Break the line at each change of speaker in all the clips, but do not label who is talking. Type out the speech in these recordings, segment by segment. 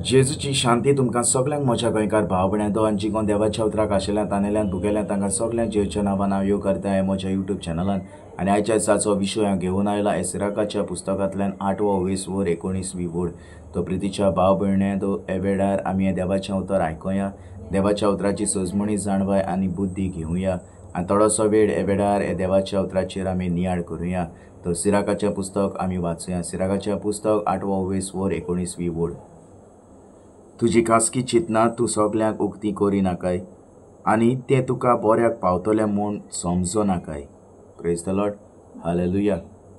जेजूची शांती तुमकां सगळ्यांक म्हज्या गोंयकार भाव भयणां आनी जी कोण देवाच्या उतराक आशिल्ल्यान तानेल्यान भुगेल्यान तांकां सगळ्यांक जेजूच्या नांवान हांव यो करता म्हज्या युट्यूब चॅनलान. आनी आयच्या दिसाचो विशय हांव घेवन आयला एसराकाच्या पुस्तकांतल्यान 8वो 20 वर 19वी वड. तो प्रितीच्या भाव भयणे तो हे वेळार आमी हें देवाचें उतर आयकुया, देवाच्या उतराची सजमणी जाणवाय आनी बुद्धी घेवया आनी थोडोसो वेळ हे वेळार हे देवाच्या उतराचेर आमी नियाळ करुया. तो सिराकाचें पुस्तक आमी वाचुया. सिराकाचें पुस्तक 8वो 20 वर 19वी वड. तुजी खासगी चिंतना तूं सगल्यांक उक्ती करिनाकाय आनी तें तुका बऱ्याक पावतलें म्हूण समजो नाकाय. Praise the Lord, hallelujah.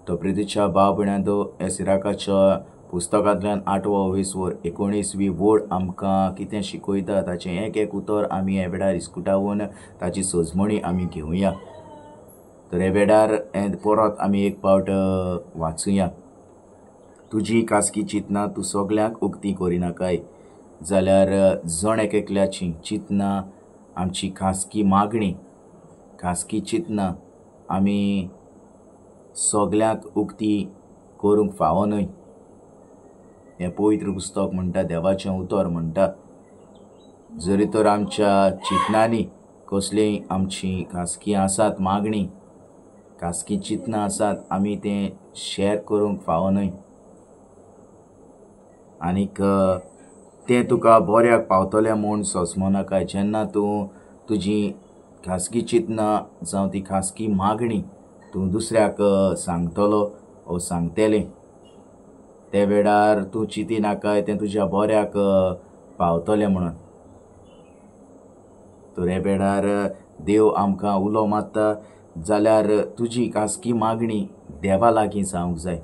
तो प्रितीच्या भाव भयणांनो, हे सिराकाच्या पुस्तकांतल्यान 8वो 20 वर 19वी वड आमकां कितें शिकयता ताचें एक एक उतर आमी हे वेळार इस्कुटावन ताची सजमणी आमी घेवया. तर हे वेळार परत आमी एक पावट वाचुया. तुजी खासगी चिंतना तूं सगल्यांक उक्ती करिनाकाय जाल्यार जण एक एकल्याची चिंतना, आमची खासगी मागणी, खासगी चिंतना आमी सगल्यांक उक्ती करूंक फावो न्हय. हें पवित्र पुस्तक म्हणटा, देवाचें उतर म्हणटा, जरी तर आमच्या चिंतनांनी कसलीय आमची खासगी आसात मागणी, खासगी चिंतना आसात, आमी तें शेअर करूंक फावो न्हय. आनीक तें तुका बऱ्याक पावतलें म्हूण सोंसमो नाकाय. जेन्ना तूं तुजी खासगी चिंतना जावं ती खासगी मागणी तूं दुसऱ्याक सांगतलो ओ सांगतलें ते वेळार तूं चिंती नाकाय तें तुज्या बऱ्याक पावतलें म्हणून. तर हे वेळार देव आमकां उलो मारता जाल्यार तुजी खासगी मागणी देवा लागीं जावंक जाय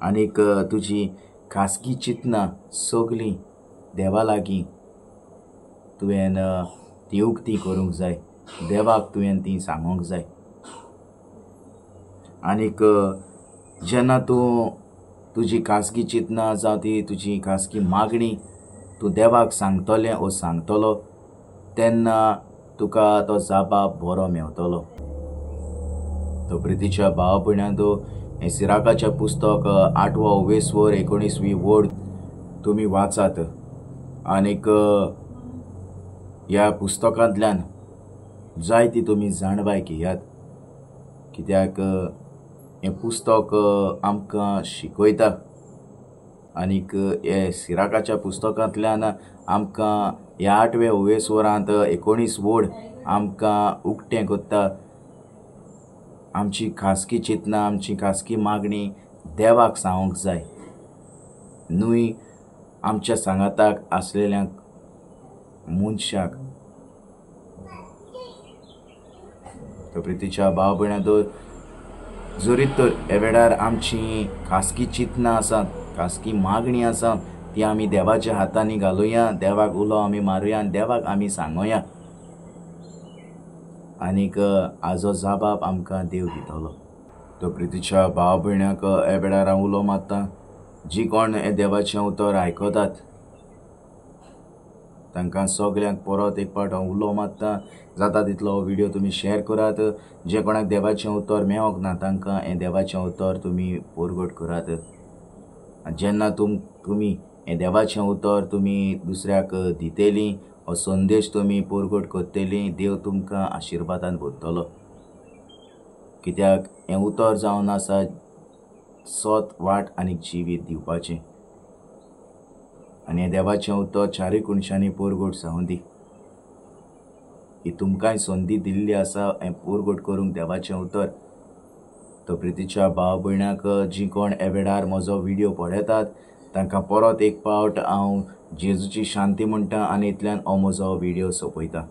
आनीक तुजी खासगी चिंतना सगळीं देवा लागीं तुवें ती उक्ती करूंक जाय, देवाक तुवें ती सांगूंक जाय. आनीक जेन्ना तूं तुजी खासगी चिंतना जावं ती तुजी खासगी मागणी तूं देवाक सांगतलें ओ सांगतलो तेन्ना तुका तो जाबाब बरो मेवतलो. तो प्रितीच्या भाव भयणांनो, हें सिराकाचें पुस्तक 8वो 20 वर 19वी वड तुमी वाचात आनीक ह्या पुस्तकांतल्यान जायती तुमी जाणवाय घेयात, कित्याक हें पुस्तक आमकां शिकयता. आनीक हे सिराकाच्या पुस्तकांतल्यान आमकां ह्या 8व्या 20 वरांत 19 वड आमकां उक्तें करता. आमची खासगी चिंतना, आमची खासगी मागणी देवाक सांगूंक जाय न्हय आमच्या सांगाताक आसलेल्या मनशाक. तर प्रितीच्या भाव भयणांनो, जरी तर हे वेळार आमची खासगी चिंतना आसात, खासगी मागणी आसा, ती आमी देवाच्या हातांनी घालुया, देवाक उलो आमी मारुया आनी देवाक आमी सांगुया आनीक आजो जाबाब आमकां देव दितलो. तो प्रितीच्या भाव भयणाक हे वेळार हांव उलो मारता, जी कोण हे देवाचें उतर आयकतात तांकां सगल्यांक परत एक पावट हांव उलो मारता, जाता तितलो व्हिडियो तुमी शेअर करात. जे कोणाक देवाचें उतर मेळोंक ना तांकां हें देवाचें उतर तुमी परगट करात. आनी जेन्ना तुमी हें देवाचें उतर तुमी दुसऱ्याक दितलीं, हो संदेश तुमी परगट करतली, देव तुमकां आशिर्वादान भरतलो. कित्याक हें उतर जावन आसा सत वाट आनी जिवीत दिवपाचें आनी हें देवाचें उतर चारूय कोनशांनी परगट जावं दी. ही तुमकांय संदी दिल्ली आसा हें परगट करूंक देवाचें उतर. तो प्रितीच्या भाव भयणाक जी कोण हे वेळार म्हजो व्हिडियो पळयतात तांकां परत एक पावट हांव जेजूची शांती म्हणटा आनी इतल्यान हो म्हजो व्हिडियो सोंपयता.